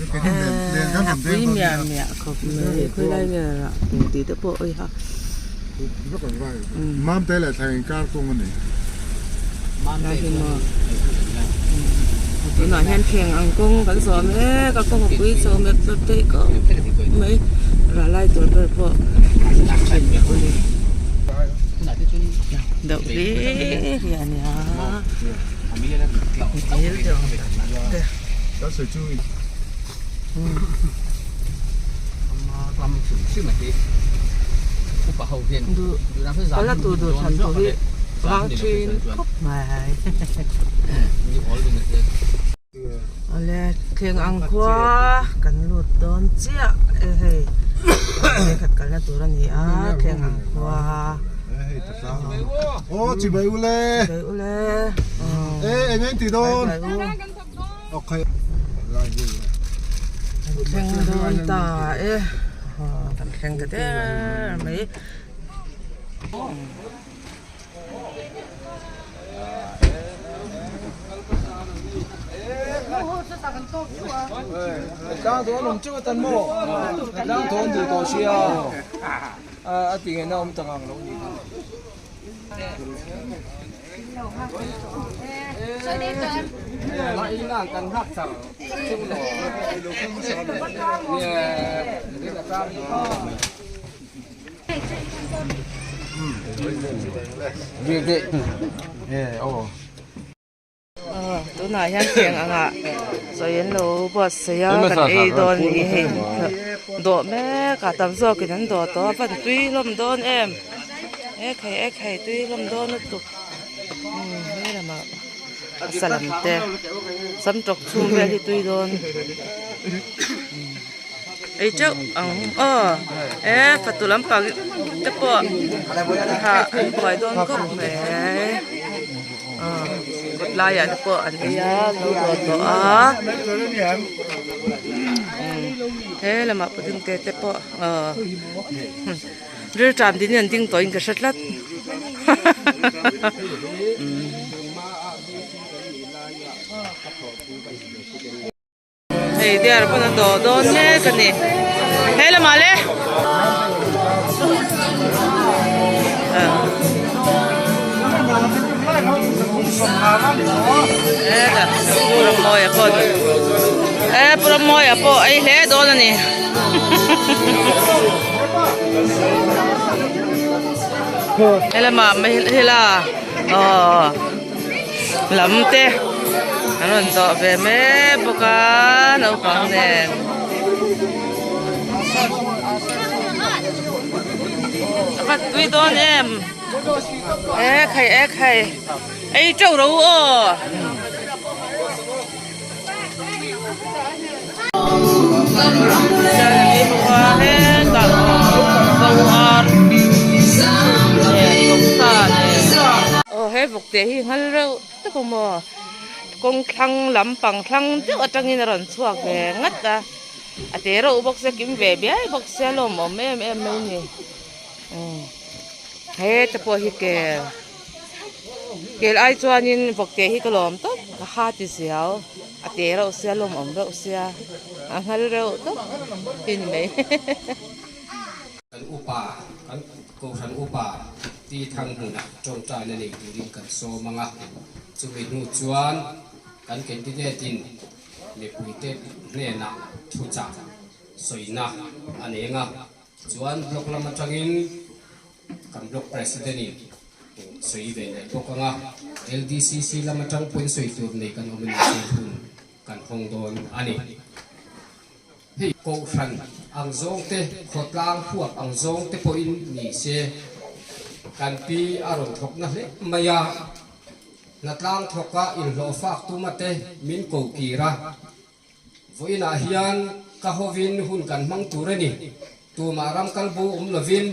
A pui miah miah khawp mai khawilai nge rah tur tih te pawh awiha. Mamte leh thla inkar kawng a ni. Lai hi maw tunah hian thleng ang kawng kan zawh mek a kawng a pui chho mep mep theih khawp mai rah lai tur ber pawh a thin a ni deuh hlir hi a nia dil te awm tak te. Kala tur duh thlan tur hi vang thin khawp mai. Awle thleng ang khua kan lut dawn chiah e hei vengkhat kalna tur a ni a thleng ang khua. Aw chibai ule. Chibai ule. E eng eng ti dawn. Kan thleng dawn ta e kan thleng ta der mai. Tunah hian thleng angah sawi an lo buatsaih a kan ei dawn ni hei dawh mek a tam zawkin an dawh tawh a van tui hlawm dawn em ekhei ekhei tui hlawm dawn lutuk he lamah salam te samtawk chhung vel hi tui dawn ei teuh ang aw e fatu lampang te pawh hah an buai dawn khawp mai kawt laiah te pawh an ei a an lo dawt tawh a he lamah pudding te te pawh aw rilṭam din in an ding tawhin ka hre tlat Hei diar pawn a dawh dawn mek a ni he lamah le hetah Pu Rammawia pawh e Pu Rammawia pawh ei hle dawn a ni he lamah hela aw. Lam te an rawn dawh ve mek bawk a naupang nen. A va tui dawn em e khai e khai ei teuh ro aw. Aw he vawk te hi nghal reuh tak a maw kawng thlang lampang thlang deuh atangin a rawn chhuak ve ngat a a te reuh bawk sia kim ve biai bawk sia lawmawm em em mai a ni he te pawh hi kel. Kel ai chuanin vawk te hi ka lawm tawp ka ha ti ziau a te reuh sia lawm awm reuh sia a nghal reuh tawp hi ni mai. Kan upa kan Kohhran upa Ti Thang hmunah tawngtaina nei turin kan sawm ang a, chumi hnu chuan kan candidate in mipuite hnenah thuchah sawina a neng a, chuan block lam atangin Kan block president in sawi ve leh bawk ang a, LDCC lam atang pawhin sawi tur nei kan awm a ni chu hun kan hawng dawn a ni. Hei Kohhran ang zawng te, khawtlang huap ang zawng te pawhin ni se kan pi a rawn thawk na hle mai a, hnatlang thawka inhlawh fak tuma te min ko kir a. Vawiinah hian ka hovin hun kan hmang tur a ni. Tumah ram kal bo awm lovin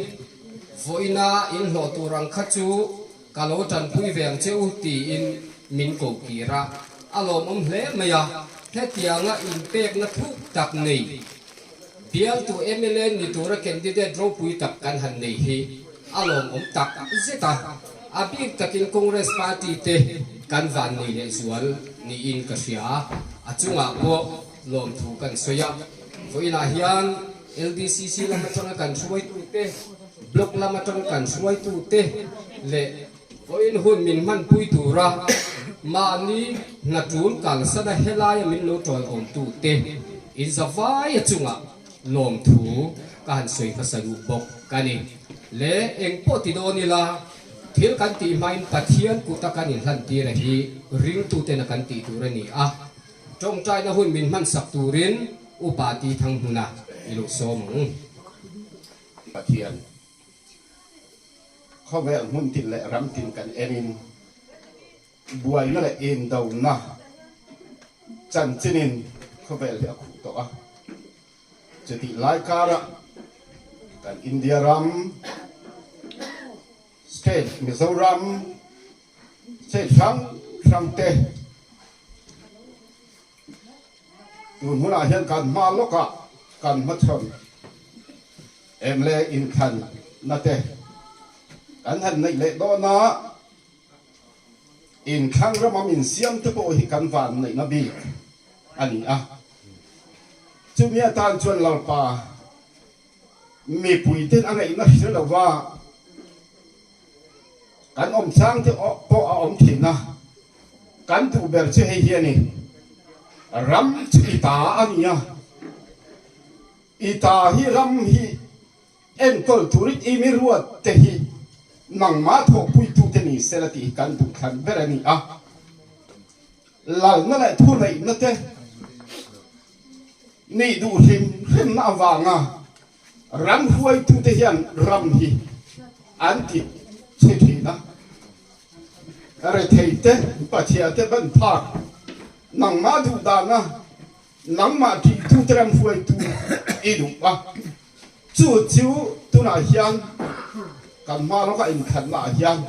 vawiina inhlawh tur ang kha chu ka lo tanpui ve ang che u tiin min ko kir a. A lawmawm hle mai a, hetianga inpekna thuk tak nei bialtu mla ni tura candidate ropui tak kan han nei hi a lawmawm tak zet a. A bik takin Congress party te kan van nei lehzual niin ka hria a, a chungah pawh lawmthu kan sawi a. Vawiinah hian LDCC lam atanga kan hruaitute, Block lam atanga kan hruaitute leh vawiin hun min hmanpui tura mahni hna tul kalsana helaia min lo tawiawmtute inzavaia chungah lawmthu ka han sawi hmasa duh bawk a ni. Le engpawh ti dawn ila, thil kan tih hmain Pathian kuta kan inhlantira hi ringtutena kan tih tur a ni a. Tawngtaina hun min hmansak turin Upa Ti Thanghmuna i lo sawm ang. Pathian khawvel hmun tin leh ram tin kan enin buaina leh indona chanchinin khawvel hi a khuh tawh a. Chutih lai karah kan India ram, state Mizoram, State hrang hrang te tun hunah hian kan hma lawkah kan hmachhawn em le inthlan na te kan han neih leh dawn a, inthlang rama min siam te pawh hi kan van neihna bik a ni a, chumi atan chuan Lalpa mipuiten a ngaihna hre lova. Kan awm chang te pawh a awm thin a, kan duh ber chu hei hi a ni, ram chu i ta a ni a, i ta hi ram hi enkawl turin i mi ruat te hi nangmah thawhpuitu te ni sela tih hi kan duh thlan ber a ni a, lalna leh thuneihna te nih duh hrim hrimna avanga Ram hruaitute hian ram hi an ti chhe thin a, retheite, pathiate ban phak, nangmah duh dana nangmah tihtute ram hruaitu i duh a, chu chu tunah hian kan hma lawka inkhatna ah hian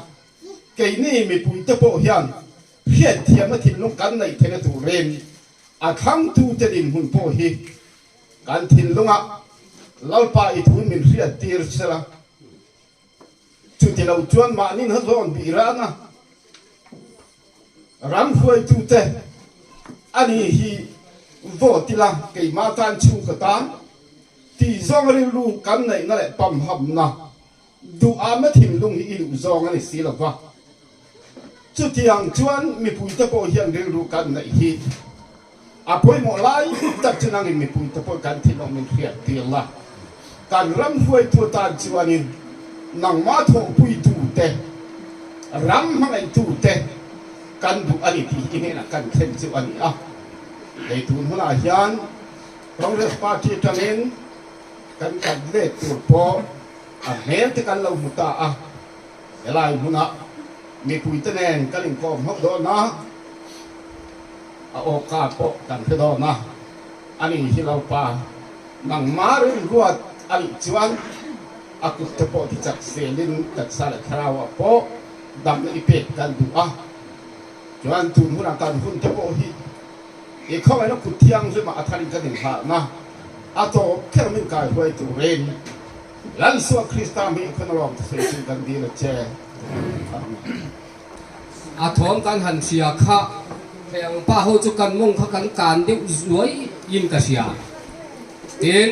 keini mipuite pawh hian hriatthiamna thinlung kan neih theihna turin a thlangtute dinhmun pawh hi Kan thinlungah Lalpa i thu min hriat tir sela, chuti lo chuan mahni hna zawn bih rana ram hruaitute a ni hi vote ila keimah tan chhungkaw tan tih zawng rilru kan neihna leh pamhamna duhahna thinlung hi i duh zawng a ni si lo va. Chutiang chuan mipuite pawh hian rilru kan neih hi a pawimawh lai tak chu nangin mipuite pawh kan thinawm min hriat tir la. Kan ram hruaitu atan chuanin nangmah thawhpuitute, ram hmangaihtute kan duh a ni tih hi i hnenah kan thlen chu a ni a. Hei tun hunah hian Congress Party atangin kan candidate tur pawh a hmel te kan lo hmu ta a. Helai hmunah mipuite nen kan inkawm hauh dawn a, a awka pawh kan hre dawn a, ani hi Lalpa nangmah rilruat a nih chuan a kut te pawh tichak zelin taksa leh thlarauah pawh damna i pek kan duh a, chuan tun hunah kan hun te pawh hi i khawngaihna kut thianghlimah a tharin kan inhlahna a tawp kher min kaihruai turin Lalsuah Krista hming khawn alawm thusawi chu kan dil a che. Amen. A thawm kan han hria kha heng pa ho chu kan mawng kha kan kan deuh zuai in ka hria. Tin,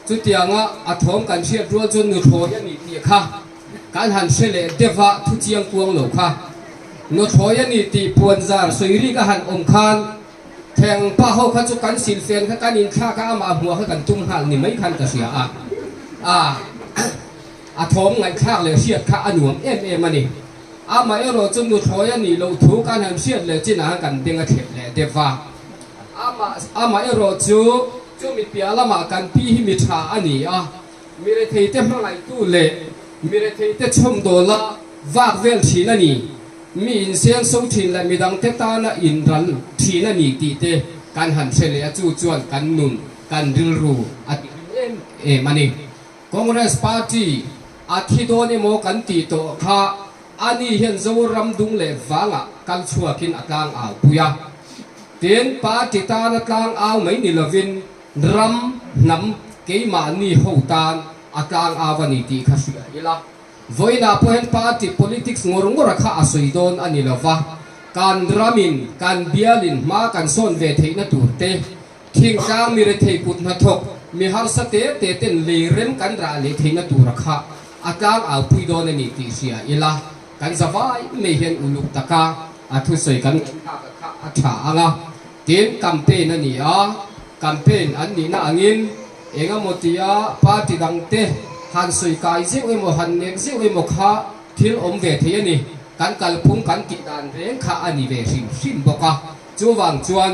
chutianga a thawm kan hriat rual chuan nuthlawi a ni tih kha kan han hre leh deuh a, thu chiang kuang lo kha. Nuthlawi a ni tih puanzar sawi rik a han awm khan Theng pa ho kha chu kan silfen kha kan inthlak a, amah hmuah kha kan tum nghal ni mai khan ka hria a. A a thawm ngaihthlak leh hriat kha a nuam em em a ni. Amaherawh chu nuthlawi a nih loh thu kan han hriat leh chinah khan kan beng a thlep leh deuh va. Amah amaherawh chu chumi piah lamah kan pi hi mi tha a ni a, mi retheite hmangaihtu leh mi retheite chhawmdawla vak vel thin a ni. Mi inseng so thin leh midangte tana inral thin a ni tih te kan han hre leh a, chu chuan kan nun, kan rilru a ti hlim em em a ni. Congress Party a thi dawn emaw kan tih tawh kha ani hian Zoram dung leh vangah kal chhuakin a tlang au pui a. Tin, party tana tlang au mai ni lovin ram, hnam, keimahni ho tan a tlang au a ni tih kha hria ila. Vawiinah pawh hian party politics ngawr ngawra kha a sawi dawn a ni lo va. Kan ramin, kan bialin hma kan sawn ve theihna tur te, thingtlang mi rethei kut hnathawk, mi harsa te te ten lei rem kan rah leh theihna tura kha a tlang au pui dawn a ni tih hria ila, kan zavai mai hian uluk taka a thusawi kan ngaihthlak a kha a tha ang a. Tin, campaign a ni a, campaign an nihna angin engemaw tia party dangte han sawi kai zeuh emaw han nek zeuh emaw kha thil awm ve thei a ni. Kan kalphung kan tih dan reng kha a ni ve hrim hrim bawk a, chuvang chuan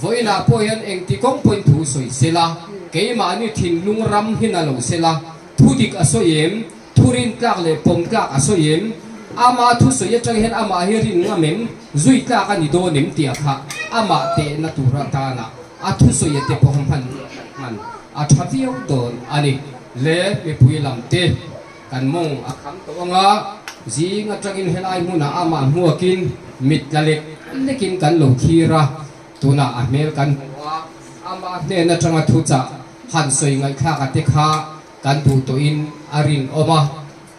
vawiinah pawh hian engti kawng pawhin thu sawi sela, keimahni thinlung ram hin a lo sela, thu dik a sawi em, thu rin tlak leh pawm tlak a sawi em, ama thu sawi atang hian amah hi rin ngam em, zui tlak a ni dawn em tih a kha amah tehna tur atana a thu sawi a te pawh hman hman a tha viau dawn a ni. Le mipui lam te. Kan mawng a kham tawh ang a, zing atangin helai hmunah amah hmuakin mit tla lek lekin kan lo thlir a, tunah a hmel kan hmu a, amah hnen atanga thuchah han sawi ngaihthlak a te kha kan duh tawhin a rinawm a,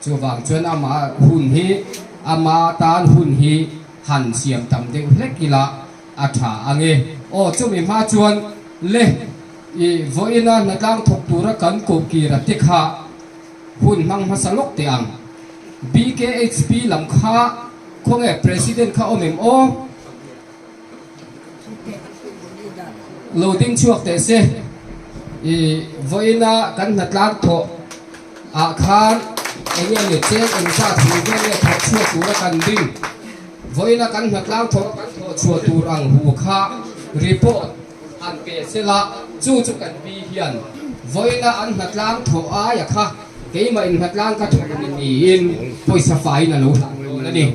chuvang chuan amah hun hi ama tan hun hi han siam tam deuh hlek ila a tha ang e. Aw chumi hma chuan le i vawiina hnatlang thawk tura kan kohkir a te kha. Hun hmang hmasa lawk teh ang. BKHP lam kha khawnge President kha awm em aw? Lo ding chhuak teh se. I vawiina kan hnatlang thawh ah khan enge ni cheng engzat hu vel nge thawk chhuak tura kan ding. Vawiina kan hnatlang thawh a kan thawh chhuah tur ang hu kha report An pe sela, chu chu kan pi hian vawiina an hnatlang thawh aia kha keimah in hnatlang ka thawh ni niin pawisa faiin a lo hlan dawn a ni.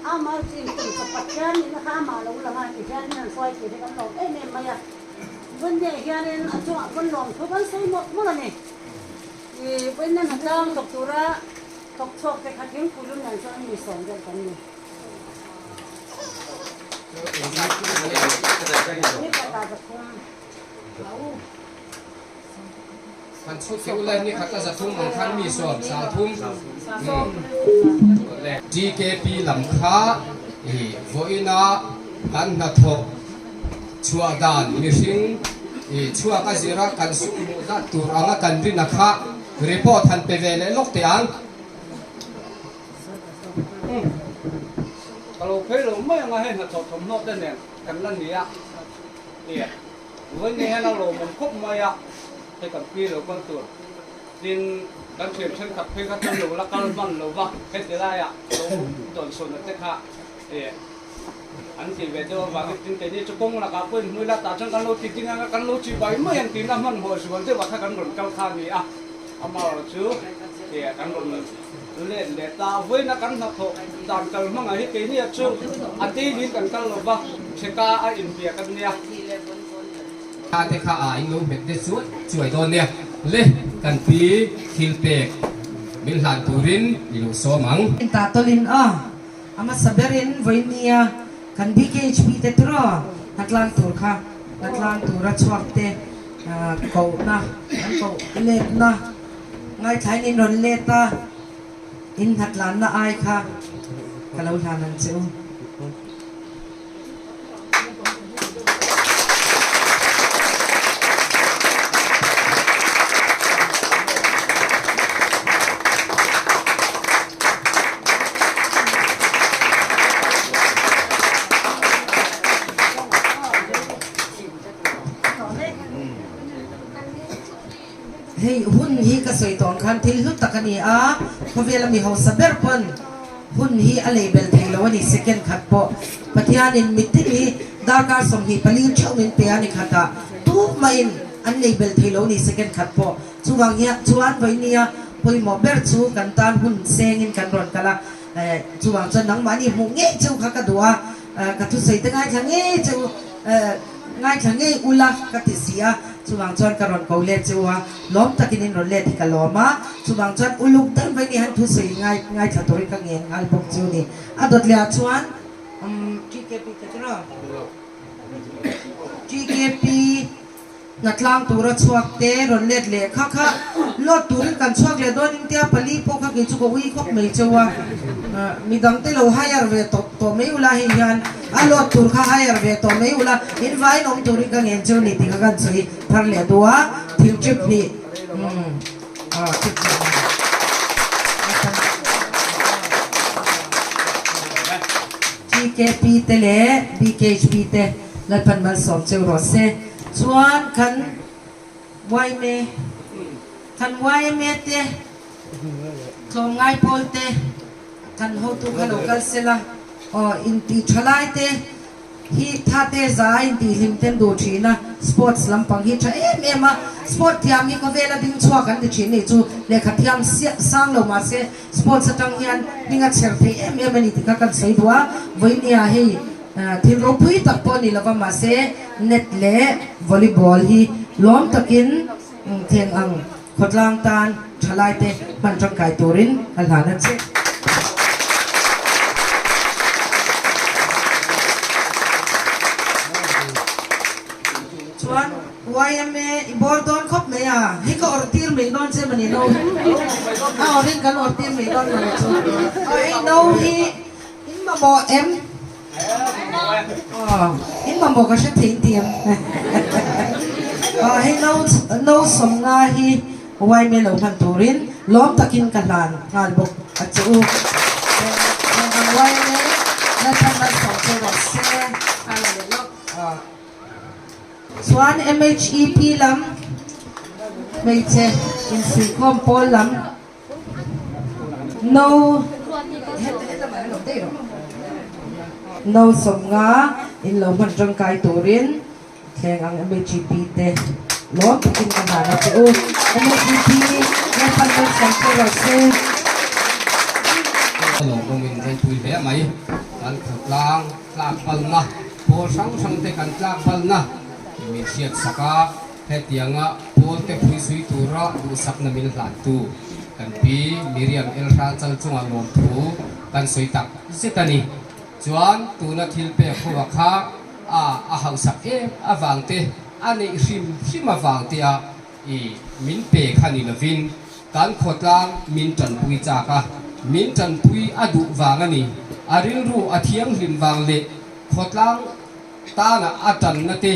Amah chu intum chawp Pathian nihna kha amah lo lang a, tihian min rawn hruai tih hi kan lawm em em mai a. Vawinia hianin a chungah pawn lawm thu kan sawi mawlh mawlh a ni. I vawiina hnatlang thawk tura thawk chhuak te kha thingpui lum nen chuan mi sawm vel kan ni. Ni khat ah 300. Kan chhut deuh lai ni khat a 300 ang khan mi 1 30 TKP lam kha i vawiina kan hnathawk chhuah dan mihring i chhuak a zira kan sum hmuh zat tur anga kan rin a kha report han pe ve leh lawk teh ang. Ka lo phei lo mai anga hei hnathawh thawmhnaw te nen kan la ni a, nia. Vawiin hian a lawmawm khawp mai a, hei kan pi lo kal tur tin kan thian thenkhat phei kha chuan lo la kal hman lo va, heti laiah lo dawnsawn te kha eh an ti ve deuh avangin tin keini chu kawng lakah pawhin hmui la tah chuan kan lo ti ding anga kan lo chi bai mai ang tiin a hmanhmawh zual deuh ah kha kan rawn kal kha a ni a, amaherawh chu eh kan rawn let leh ta a, vawiina kan hnathawh dan kal hmangah hi keini chu a daily in kan kal lo va, chheka a inbiak a nia. Kha te kha a in lo hmet te chuai chuai dawn nia, le kan pi thil pek min hlan turin i lo sawm ang. Ta tawlin aw, a hmasa berin vawinia kan BKHP te tiraw hnatlang tur kha hnatlang tura chhuak te kohna an koh letna Ngaithlain in rawn let a, in hnatlanna ai kha ka lo hlan ang che u. Hei hun hi ka sawi tawh ang khan thil hlu tak a ni a, khawvela mi hausa ber pawn hun hi a lei bel thei lo a ni, second khat pawh Pathianin mitin hi darkar 24 theuh min pe a ni khatah tumah-in an lei bel thei lo a ni second khat pawh. Chuvang hian chuan vawinia pawimawh ber chu kan tan hun sengin kan rawn kal a, chuvang chuan nangmahni hmuh ngei cheu kha ka duh a, ka thusawi te ngaithla ngei cheu ngaithla ngei ula ka ti si a. Chuvang chuan ka rawn ko let che u a, lawm takin in rawn let hi ka lawm a. Chuvang chuan uluk deuh mai ni han thusawi ngai ngaithla turin ka ngen nghal bawk chu ni. A dawt leh ah chuan umm TKP ka ti rawh. TKP hnatlang tura chhuak te rawn let leh kha kha load turin kan chhuak leh dawn in tia pali pawh kha kei chu ka ui khawp mai cheu a. Midang te lo hire ve tawh tawh mai ula hei hian a load tur kha hire ve tawh mai ula in vain awm turin ka ngen cheu ni tih kha kan sawi thar leh duh a thil trip hnih umm ah trip hnih TKP te leh BKHP te Lalpan malsawm cheu rawh se chuan kan yma kan yma te Tlawmngai pawl te kan hotu kha lo kal sela aw intih tha lai te hi tha te za intih hlim ten duh thin a, sports lampang hi tha em em a, sport thiam hi khawvela ding chhuak an ti thin nih chu lehkha thiam sang lo mahse sports atang hian hming a chher thei em em a ni tih kha kan sawi duh a, vawinia hei thil ropui tak pawh ni lova mahse net leh volleyball hi lawm takin thleng ang. Khawtlang tan thalaite hman tangkai turin a hlan a che. Chuan yma i bawr dawn khawp mai a, hei ka awrh tir mai dawn che mawni no hi. A awrhin kan awrh tir mai dawn mawni chu. Aw hei no hi in mamawh em? Aw, in mamawh ka hre thei in ti em? Aw, hei no no sawmnga hi yma lo hman turin lawm takin ka hlan nghal bawk a che u. Eng ang yma Lalpan malsawm che rawh se. Aw. Chuan MHEP lam hmeichhe insuihkhawm pawl lam No No 50 in lo hman tangkai turin thleng ang MHEP te lawm takin ka hlan a che u. MHEP Lalpan malsawm che rawh se. A lawmawmin ropui hle mai. Kan khawtlang tlak balna pawl hrang hrang te kan tlak balna min hriat sak a. Hetianga Pawlte phuisui tura duhsakna min hlantu kan pi Miriam Elhra chal chunga lawmthu kan sawi tak zet a ni. Chuan tuna thil pek ho a kha a a hausak em avang te, a neih hrim hrim avang te a i min pe kha ni lovin kan khawtlang min tanpui chak a, min tanpui a duh vang a ni. A rilru a thianghlim vang leh khawtlang Tana a tanna te,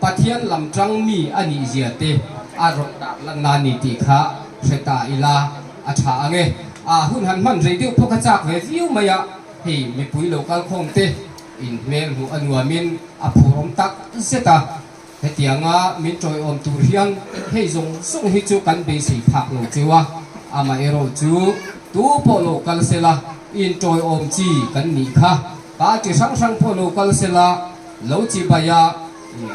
Pathian lam tang mi a nih zia te a rawn tar lanna a ni tih kha hre ta ila a tha ang e. A hun han hman rei deuh pawh kha chak ve viau mai a, hei mipui lo kal khawm te in hmel hmuh a nuamin a phurawm tak zet a. Hetianga min tawiawm tur hian hei zawng zawng hi chu kan beisei phak lo cheu a, amaherawhchu tu pawh lo kal sela intawiawm chi kan nih kha. Party hrang hrang pawh lo kal sela, lo chibai a,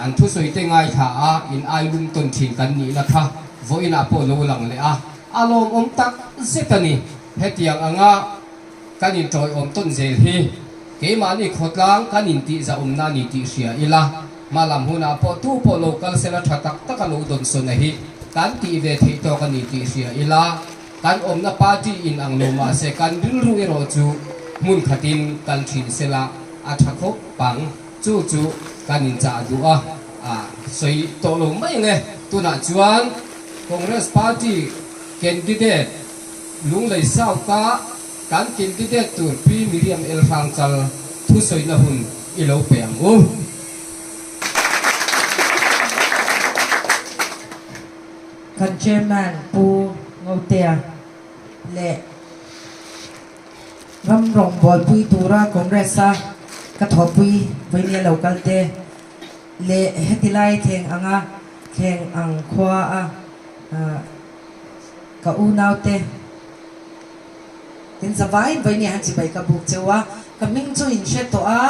an thusawi te ngaithla a, in ai lum tawn thin kan nihna kha vawiinah pawh lo lang leh a, a lawmawm tak zet a ni. Hetiang anga kan intawiawm tawn zel hi keimahni khawtlang kan intihzahawmna a ni tih hria ila, hmalam hunah pawh tu pawh lo kal sela tha tak taka lo dawnsawn a hi kan tih ve theih tawk a ni tih hria ila, Kan awmna party in ang lo mahse kan rilru erawh chu hmun khatin kal thin sela a tha khawp ang. Chu chu kan inchah duh a, a sawi tawh lo mai ang e. Tunah chuan Congress party candidate Lunglei South-a kan candidate tur Pi Miriam Elhrangchal thusawina hun i lo pe ang u. Kan Chairman Pu Ngotea leh ram rawngbawlpui tura Congress-a ka thawhpui vawinia lo kal te leh heti lai thleng anga thleng ang khua a ka unaute Tin zavai vawinia han chibai ka buk cheu a, ka hming chu in hre tawh a,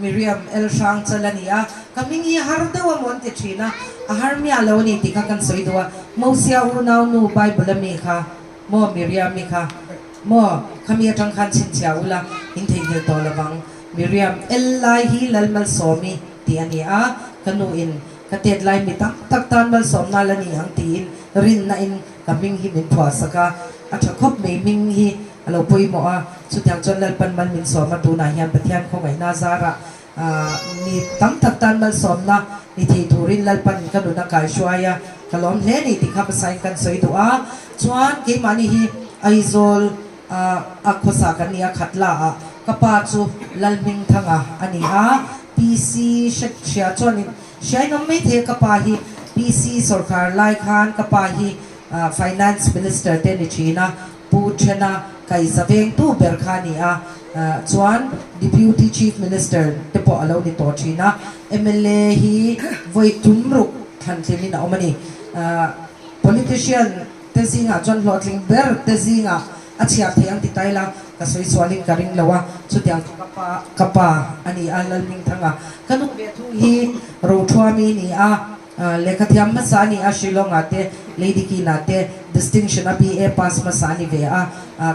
Miriam El Hrang chal a ni a, ka hming hi har deuh a maw an ti thin a, a har miah lo a ni tih kha kan sawi duh a, Mosia unau nu Bible a mi kha maw Miriam-i kha maw khami atang khan chhinchhiah ula in theihnghilh tawh lovang, Miriam El lai hi Lalmalsawmi tih a ni a, ka nu in. Ka tet lai mi tam tak tan malsawmna la ni ang tiin rinna in ka hming hi min phuah sak a, a tha khawp mai hming hi a lo pawimawh a, chutiang chuan Lalpan mal min sawm a, tunah hian Pathian khawngaihna zarah mi tam tak tan malsawmna ni thei turin Lalpan ka nun a kaihruai a, ka lawm hle a ni tih kha hmasain kan sawi duh a, chuan keimahni hi Aizawl a khawsa kan ni a, Khatla ah ka pa chu Lalhmingthanga a ni a, PC hria chuanin Hriainawm maithei ka pa hi PC sawrkar lai khan ka pa hi Finance Minister te ni thin a, Pu Thena kaihza vengtu ber kha a ni a, chuan Deputy Chief Minister te pawh a lo ni tawh thin a, mla hi vawi tum ruk thlantlingin a awm a ni. Politician te zingah chuan hlawhtling ber te zingah a chhiar thei ang ti ta ila ka sawi sualin ka ring lo a, chutiang chu ka pa ka pa a ni a, Lalhmingthanga ka nu ve thung hi Rothuami ni a, lehkha thiam hmasa a ni a, Shillong-ah te Lady Keen-ah te distinction a BA pass hmasa a ni ve a,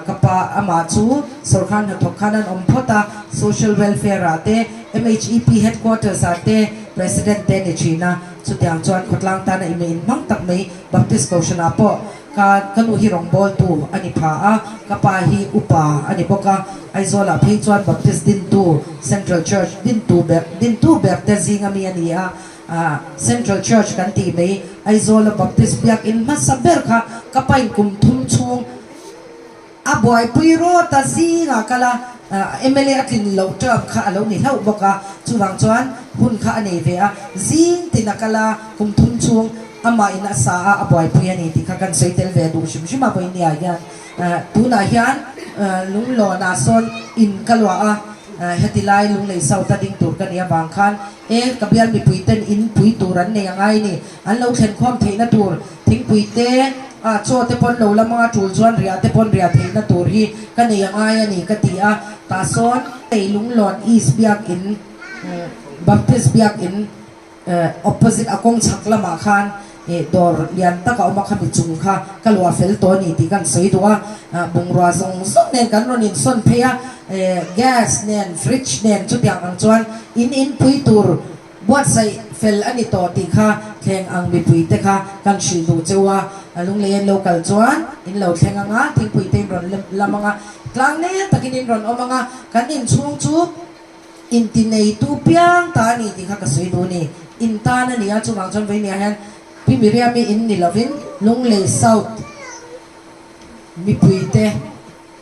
ka pa amah chu sawrkar hnathawk khan an awm phawt a, social welfare-ah te MHEP headquarters-ah te president te a ni thin a, chutiang chuan khawtlang tana ime inhmang tak mai Baptist Kohhranah pawh Ka ka nu hi rawngbawltu a ni pha a, ka pa hi upa a ni bawk a. Aizawlah phei chuan Baptist dintu, Central Church dintu ber dintu ber te zinga mi a ni a. Ah, Central Church kan tih mai, Aizawla Baptist biakin hmasa ber kha ka pain kum thum chhung a buaipui rawt a zingah kal a, mla a tlin loh term kha a lo ni hlauh bawk a, chuvang chuan hun kha a nei ve a, zing tin a kal a, kum thum chhung amah in a sa a, a buaipui a ni tih kha kan sawi tel ve duh hrim hrim a vawinia hian tunah hian lunglawnah sawn in ka luah a, heti lai lunglei south a ding tur ka nih avang khan e ka bial mipui ten in pui tur an nei angai a ni, an lo thlen khawm theihna tur Thingpui te, ah chaw te pawn lo la hmanga tul chuan riah te pawn riah theihna tur hi ka nei a ngai a ni ka ti a, tah sawn lei Lunglawn East Biakin Baptist Biakin opposite a kawng chhak lamah khan dawr lian tak a awm a, khami chung kha ka luah fel tawh a ni tih kan sawi duh a, bungrua zawng zawng nen kan rawn insawn phei a, gas nen fridge nen chutiang ang chuan in inpui tur Buatsaih fel a ni tawh tih kha thleng ang mipui te kha kan hrilh duh cheu a, lunglei an lo kal chuan in lo thleng ang a, thingpui te in rawn lam ang a, tlang nel takin in rawn awm ang a, kan inchhung chu inti neitu piang ta a ni tih kha ka sawi duh a ni. In tan a ni a, chuvang chuan vawinia hian Pi Miriami in ni lovin Lunglei South mipui te,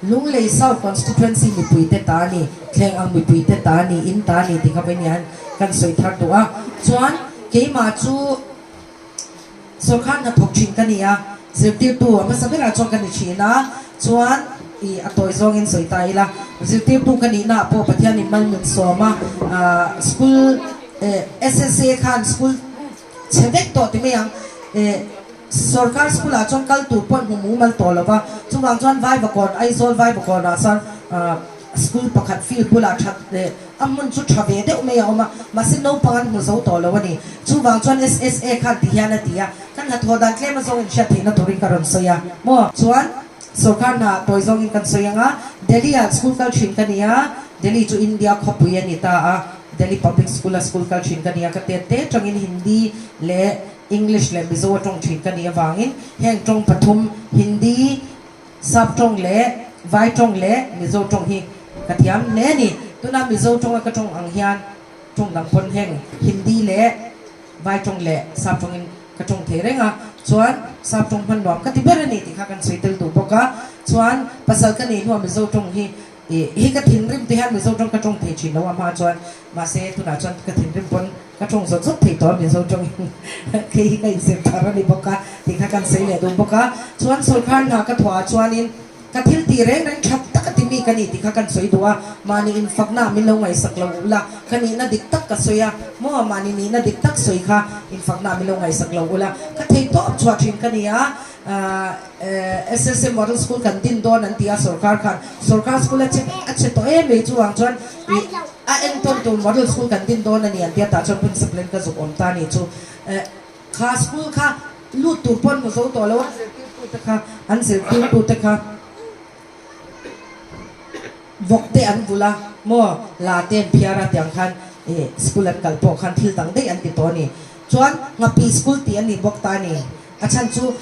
Lunglei South Constituency mipuite ta a ni, thleng ang mipuite ta a ni, in ta a ni tih kha vawiin hian kan sawi thar duh a. Chuan keimah chu sawrkar hnathawk thin ka ni a, zirtirtu a hmasa berah chuan ka ni thin a, chuan ih a tawi zawngin sawi ta ila, zirtirtu ka nihnaah pawh Pathianin mal min sawm a, school SSA khan school chhe vek tawh ti mai ang, Sorkar school ah chuan kal tur pawh hmu mumal tawh lo va, chuvang chuan Vaivakawn, Aizawl Vaivakawn ah chuan school pakhat field bulah that leh a hmun chu tha ve deuh mai a awm a, mahse naupang an hmu zo tawh lo a ni. Chuvang chuan SSA khan ti hian a ti a, kan hnathawh dan tlem a zawng inhriat theihna turin ka rawn sawi a maw? Chuan sorkar hna tawi zawngin kan sawi ang a, Delhi ah school kal thin ka ni a, Delhi chu India khawpui a ni ta a, Delhi Public School a school kal thin ka ni a, ka tet te tangin Hindi leh English leh Mizo a tawng thin ka nih avangin heng tawng pathum Hindi, Sap tawng leh Vai tawng leh Mizo tawng hi ka thiam hle a ni. Tuna Mizo tawnga ka tawng ang hian tawng dang pawn heng Hindi leh Vai tawng leh Sap tawngin ka tawng thei reng a, chuan Sap tawng hman nuam ka ti ber a ni tih kha kan sawi tel duh bawk a. Chuan pasal ka nih hnuah Mizo tawng hi Ih hi ka thinrim te hian Mizo tawng ka tawng thei thin lo a hma chuan mahse tunah chuan ka thinrim pawn ka tawng zawt zawt thei tawh a Mizo tawngin kei hi ka inzir thar a ni bawk a tih kha kan sawi leh duh bawk a chuan sawrkar hna ka thawh ah chuanin ka thil tih reng reng that tak a ti mi ka ni tih kha kan sawi duh a mahni infakna ah min lo ngaihsak lo ula ka nihna dik tak ka sawi a maw mahni nihna dik tak sawi kha infakna ah min lo ngaihsak lo ula ka thei tawp chhuah thin ka ni a. SSA Model School kan din dawn an ti a sorkar khan sorkar school a che a che tawh em mai chuvang chuan ih a entawn tur model school kan din dawn a ni an ti a tah chuan principal in ka zuk awm ta a ni chu kha school kha lut tur pawn hmu zo tawh lo a zirtirtu te kha an zirtirtu te kha vawk te an vul a maw la te an phiar a tiang khan ih school an kal pawh khan thil dang daih an ti tawh a ni. Chuan Ngapih School tih a ni bawk ta a ni. A chhan chu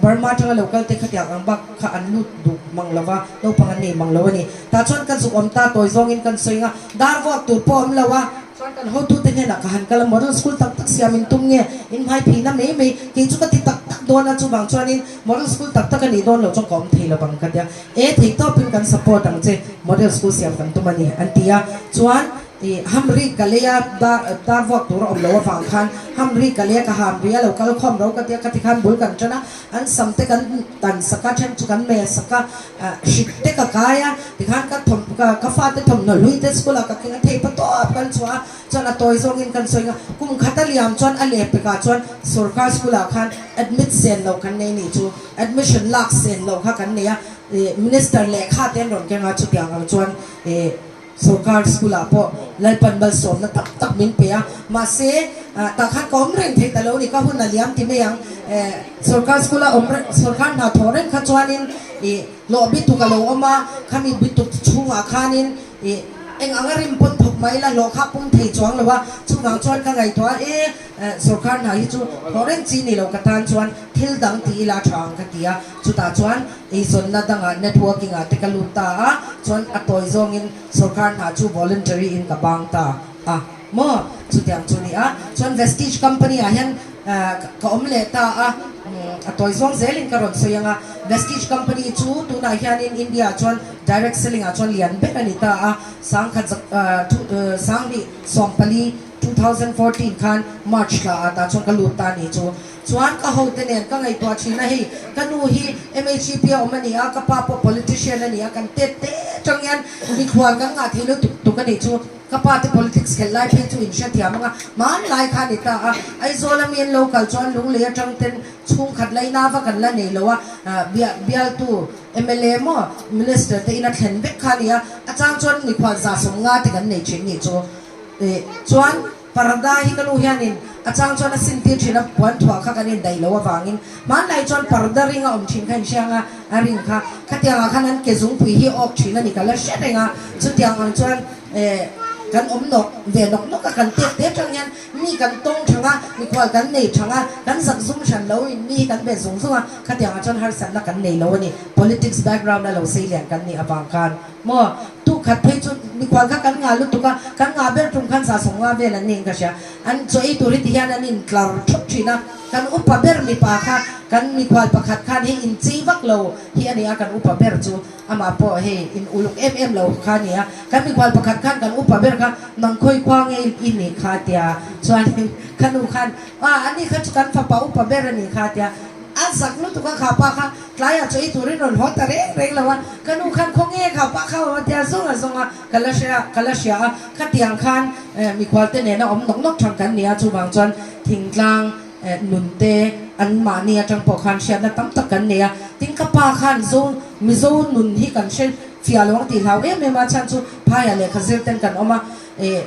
Burma atanga lo kal te khatiang ang bak kha an lut duh mang lo va, naupang an nei mang lo a ni. Tah chuan ka zuk awm ta tawi zawngin kan sawi nga, dar vuak tur pawh awm lo a, chuan kan hotute hnenah ka han kal a, model school tak tak siam in tum nge, in hmai phihna mai mai, kei chu ka ti tak tak dawn a, chuvang chuanin model school tak tak a nih dawn loh chuan ka awm thei lo vang ka tia, e thei tawpin kan support ang che, model school siam kan tum a ni an ti a, chuan. I hamri ka lei a, dar dar vuak tur a awm lo avang khan hamri ka lei a, ka hamri a lo kal khawm ro ka tia ka ti khan bul kan tan a, an sam te kan tan sak a, then chu kan meh sak a, hrik te ka kai a, tikhan ka thawm ka ka fate thawmhnaw hlui te school ah ka keng a, thei pa tawp kan chhuah a, chuan a tawi zawngin kan sawi nga, kum khat a liam chuan a leh pekah chuan sorkar school ah khan admit sen loh kan nei nih chu, admission lak sen loh kha kan nei a, minister lehkha te an rawn keng a, chutiang ang chuan ih. Sorkar school ah pawh Lalpan malsawmna tak tak min pe a, mahse tah khan ka awm reng thei ta lo ni, ka hun a liam ti mai ang. Sorkar school a awm reng, sorkar hna thawh reng kha chuanin ih hlawh bituk a lo awm a, khami bituk chhungah khanin ih eng anga rim pawn thawk mai la hlawh kha pum thei chuang lo a, chuvang chuan ka ngaihtuah a, e sorkar hna hi chu thawh reng chi ni lo ka tan chuan thil dang ti ila tha ang ka ti a, chutah chuan Eizawnna dangah networking ah te ka lut ta a, chuan a tawi zawngin sorkar hna chu voluntary in ka bang ta a maw? Chutiang chu ni a, chuan Vestige company ah hian ka awm leh ta a, a tawi zawng zelin ka rawn sawi ang a, Vestige company chu tunah hianin India ah chuan direct selling ah chuan lian ber a ni ta a, sangkhat sanghnih 14 2014 khan March thla ah tah chuan ka lut ta a ni chu. Chuan ka hote nen ka ngaihtuah thin a, hei ka nu hi MHEP a awm a ni a, ka pa pawh politician a ni a, kan tet te tang hian mikhual kan ngah thei lutuk tuk a nih chu. Ka pa te politics khelh lai phei chu in hrethiam ang a, hmanlai kha a ni ta a, Aizawl a mi an lo kal chuan Lunglei atang ten chhungkhat laina va kan la nei lo a, bialtu mla maw minister te ina thlen vek kha a ni a, a chang chuan mikhual 150 te kan nei thin nih chu. Chuan Parda hi ka nu hianin a chang chuan a sintir thin a, puan thuah kha kan indaih loh avangin hmanlai chuan parda ring a awm thin kha inhriang a, a ring kha khatiangah khan an ke zungpui hi awk thin a ni ka la hre reng a, chutiang ang chuan eh kan awm nawk ve nawk nawk a, kan tek te atang hian mi kan tawng thang a, mikhual kan nei thang a, kan zak zum hran lo in mi hi kan ve zung zung a, khatiangah chuan harsatna kan nei lo a ni, politics background a lo sei lian kan nih avang khan. Maw? Tuk khat phei chu mikhual kha kan ngah lutuk a, kan ngah ber tum khan 150 vel an niin ka hria. An chaw ei tur hi ti hian an intlar thup thin a, kan upa ber mipa kha kan mikhual pakhat khan hei inchei vak lo hi a ni a, kan upa ber chu amah pawh hei in uluk em em lo kha a ni a, kan mikhual pakhat khan kan upa ber kha nang khawi khua nge i nih kha a tia, chuanin ka nu khan ah ani kha chu kan fapa upa ber a nih kha a tia, a zak lutuk a kha pa kha. Tlaiah chaw ei turin rawn haw ta reng reng lo a, ka nu khan khaw nge kha pa kha awm a tia zawng a zawng a, ka la hria ka la hria a, khatiang khan mikhual te nena awm nawk nawk thang kan ni a, chuvang chuan thingtlang nun te an mahni atang pawh khan hriatna tam tak kan nei a, tin ka pa khan zo Mizo nun hi kan hre fiah lo ang tih hlau em em a, chhan chu phaiah lehkha zir ten kan awm a, eh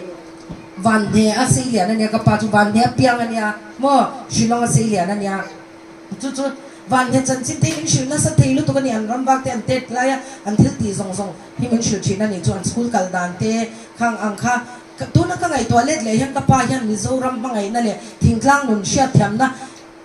Vanhne a sei lian a nia ka pa chu Vanhne a piang a nia maw Shillong a sei lian a nia. Chu chu Vanhne chanchin te hi min hrilh nasa thei lutuk a ni, an ram vak te an tet lai a, an thil tih zawng zawng hi min hrilh thin a ni. Chu an school kal dan te khang ang kha tuna ka ngaihtuah let leh hian ka pa hian Mizoram hmangaihna leh thingtlang nun hriatthiamna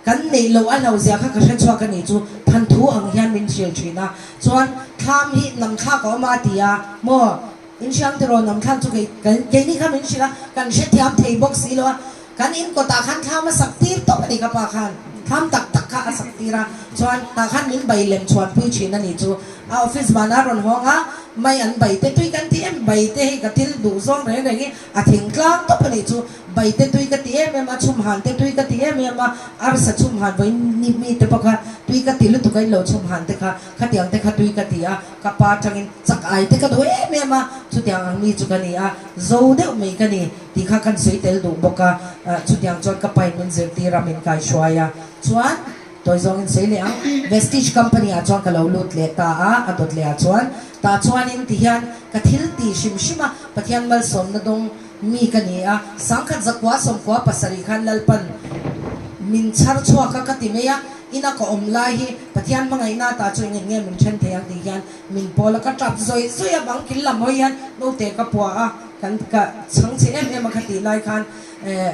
kan neih loh a hlo zia kha ka hre chhuak a ni. Chu thanthu ang hian min hrilh thin a, chuan thlam hi nam thlak a awm a ti a maw? In hriam tiraw nam thlak chu kei keini kha min hrilh a, kan hrethiam thei bawk si lo a. Kan in kawtah khan thlam a sak tir tawp a ni ka pa khan thlam tak tak kha a sak tir a, chuan tah khan min bai lem chhuan pui thin a ni chu. A office vanah a rawn hawng a, mai an bai te tui kan ti em, bai te hei ka thil duh zawng reng reng hi a thing tlang tawp a ni chu. Bai te tui ka ti em em a, chhum han te tui ka ti em em a, arsa chhum han vawiin ni mi te pawh kha tui ka ti lutuk a in lo chhum han te kha, khatiang te kha tui ka ti a, ka pa atangin chak ai te ka duh em em a, chutiang ang mi chu ka ni a, zo deuh mai ka ni. Tih kha kan sawi tel duh bawk a, chutiang chuan ka pain min zirtir a, min kaihruai a, chuan tawi zawngin sawi leh ang, Vestige company ah chuan ka lo lut leh ta a, a dawt leh ah chuan tah chuanin ti hian ka thil tih hrim hrim a, Pathian malsawmna dawng mi ka ni a, sangkhat zakua sawmkua pasarih khan Lalpan min chhar chhuak a ka ti mai a, ina ka awm lai hi Pathian hmangaihna tah chu engin nge min then thei ang tih hian min pawl a, ka tap zawih zawih a, bang kil lam hawi hian naute ka pua a. Kan ka chhang chhe em em a kha tih lai khan eh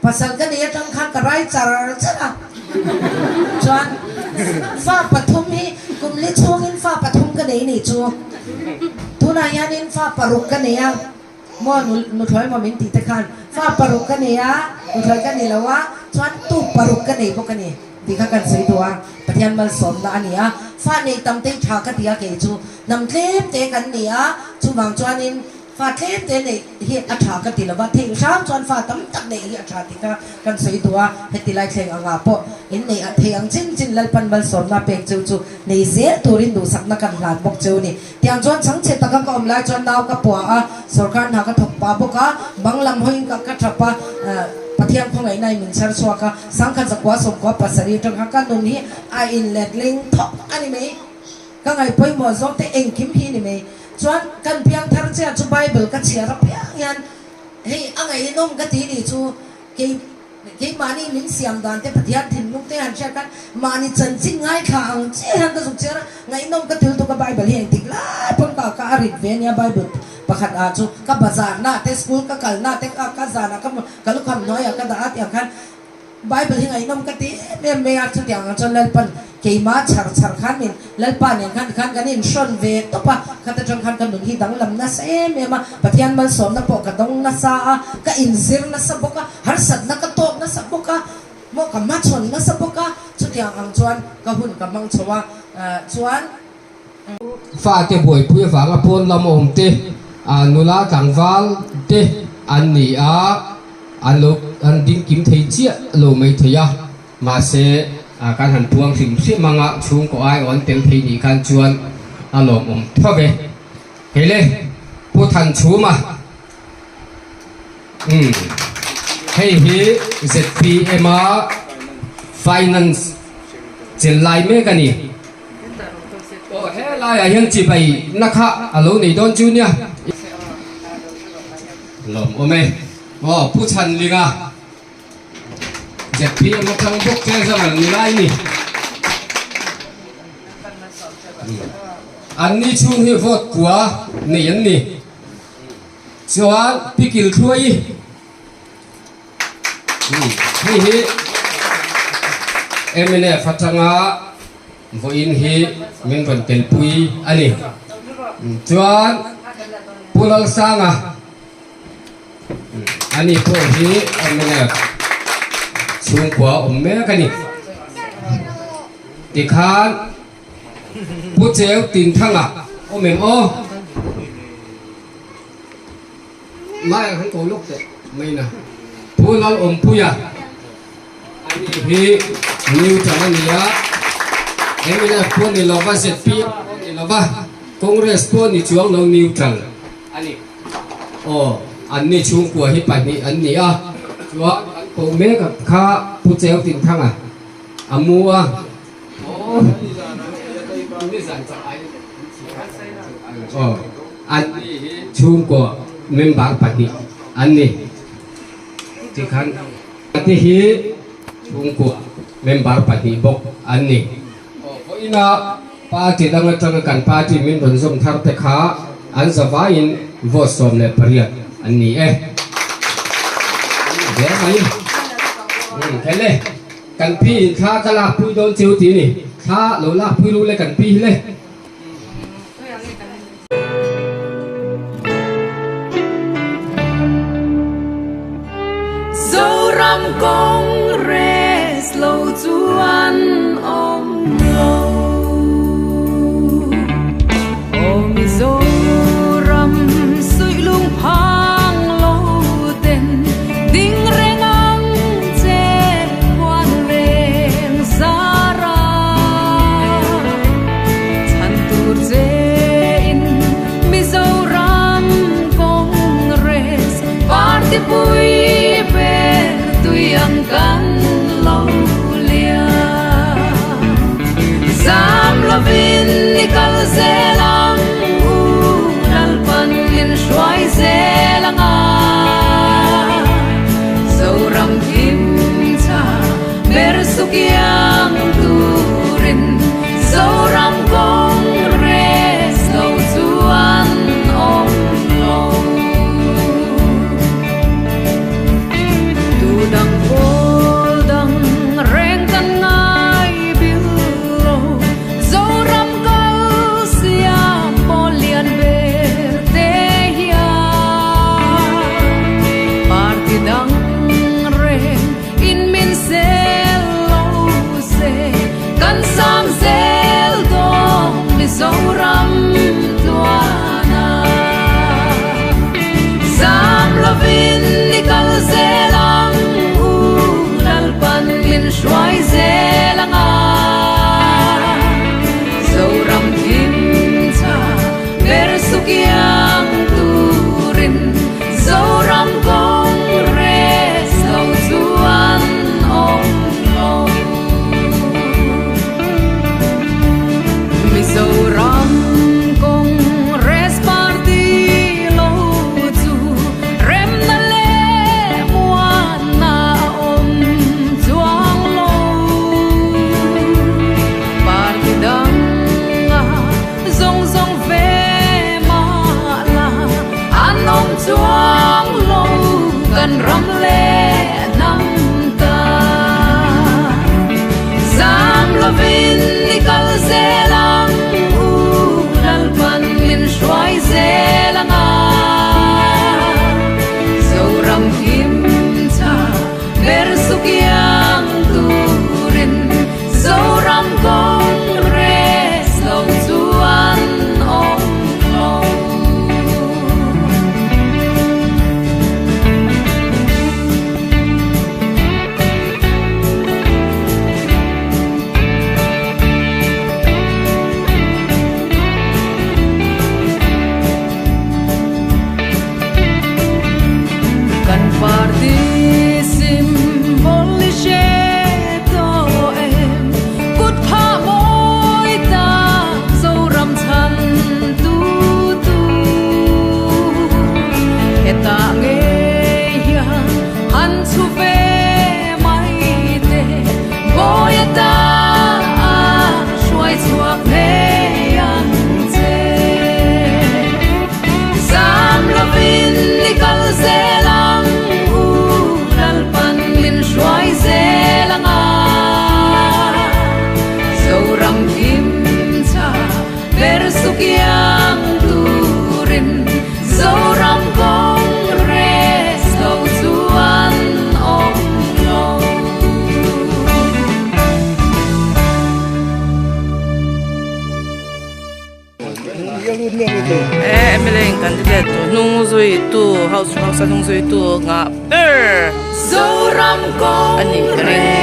Pasal ka nei atang khan ka rai char char a, chuan fa pathum hi kum li chhungin fa pathum ka nei nih chu. Tunah hianin fa paruk ka nei a, maw nuthlawi maw min tih te khan fa paruk ka nei a, nuthlawi ka ni lo a, chuan tuk paruk ka nei bawk a ni tih kha kan sawi duh a, Pathian malsawmna a ni a, fa nei tam te hi tha ka ti a kei chu hnam tlem te kan ni a, chuvang chuanin Fa tlem te neih hi a tha ka ti lova, theih hram chuan fa tam tak neih hi a tha tih kha kan sawi duh a, heti lai thleng anga pawh in neih a theih ang chin chin Lalpan malsawmna pek cheu chu nei zel turin duhsakna kan hlan bawk cheu ni. Tiang chuan chhangchhe taka ka awm lai chuan nau ka pua a, sawrkar hna ka thawk pah bawk a, bang lam hawiin ka ka tap a, Pathian khawngaihna in min chhar chhuak a, sangkhat zakua sawmkua pasarih atang kha ka nun hi a inletling thawk a ni mai. Ka ngaih pawimawh zawng te engkim hi ni mai. Chuan kan piang thar chiah chu Bible ka chhiar apiang hian hei a ngaihnawm ka ti ni chu kei keimahni min siam dan te Pathian thinlung te han hriat khan mahni chanchin ngaithla ang chiah hian ka zuk chhiar a, ngaihnawm ka til tuk a Bible hi engtik lai pawn ka ka a rit ve ania Bible pakhat ah chu ka bazar na te school ka kal na te ka ka zan ah ka ka lukham hnuai ah ka dah a tiang khan Bible hi ngaihnawm ka ti em em mai a, chutiang ang chuan Lalpan keimah chhar chhar khan min Lalpa nen khan tikhan kan inhrawn ve tawp a, khat atang khan ka nun hi danglam nasa em em a, Pathian malsawmna pawh ka dawng nasa a, ka inzir nasa bawk a, harsatna ka tawk nasa bawk a, maw ka hmachhawn nasa bawk a, chutiang ang chuan ka hun ka hmang chho a, chuan. Fate buaipui avanga pawn lam awm te, nula tlangval te an ni a, an lo an ding kim thei chiah lo mai thei a, mahse kan han puang hrim hrim anga chhungkaw ai aw an tel thei nih khan chuan a lawmawm tho ve. Hei le Pu Thanchhuma umm hei hi zpm a finance chel lai mek a ni. Aw he laiah hian chibai na kha a lo nei dawn chu nia. Lawm awm e. Aw Pu Chhanlinga zpm atang bawk che zawng ni lai ni. An ni chhung hi vote kua nei an ni. Chuan Pi Kilthluai hei hi mnf atanga vawiin hi min rawn telpui a ni. Chuan Pu Lalsanga ani pawh hi mnf chhungkua awm mek a ni. Tikhan Pu Cheu Tinthanga awm em aw? Lai ang han ko lawk teh mai na. Pu Lalawmpuia ani hi neutral a ni a, mnf pawh ni lova, zpm pawh ni lova, Congress pawh ni chuang lo neutral a ni. Aw, anni chhungkua hi pahnih an ni a, chuan kan koh mek kha Pu Cheu Tinthanga a mu a. An chhungkaw member pahnih an ni. Tikhan te hi chhungkaw member pahnih bawk an ni. Vawiina party dang atanga kan party min rawn zawm thar te kha an zavaiin vote 18 an ni e. Hle mai. Kele. Kan pi in thla ka lak pui dawn cheu ti ni. Thla lo lak pui ru le kan pi hi le. Zoram Congress lo chuan awm lo. Aw Mizoram suih lung phang lo ten ding reng ang che khuan reng zara. Chhan tur che in Mizoram Congress party pui ber tui ang kan lo lian. House hausa hnung zuitu ngah ber a nih ka ring.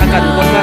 A kan bawk a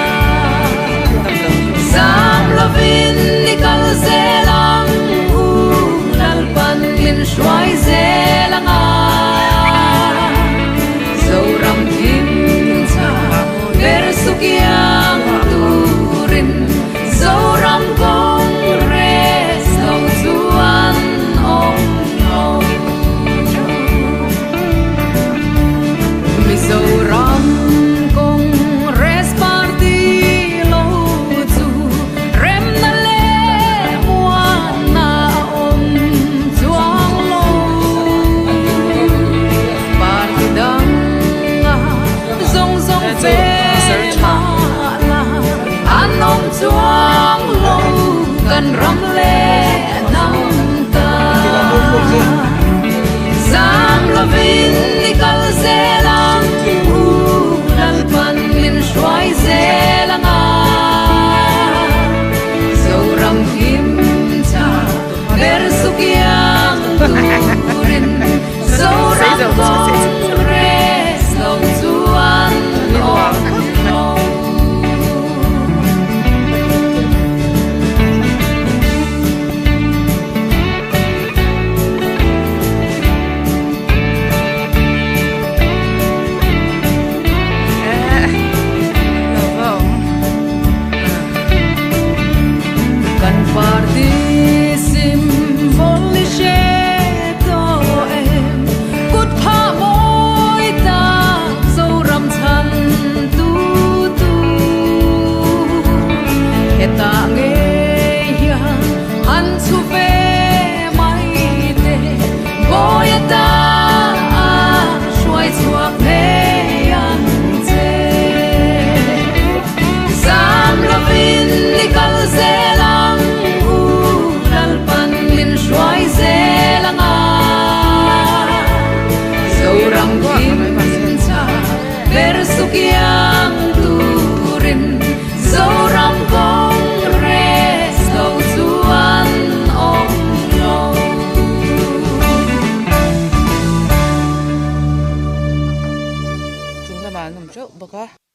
Chung lamah an awm teuh bawk a.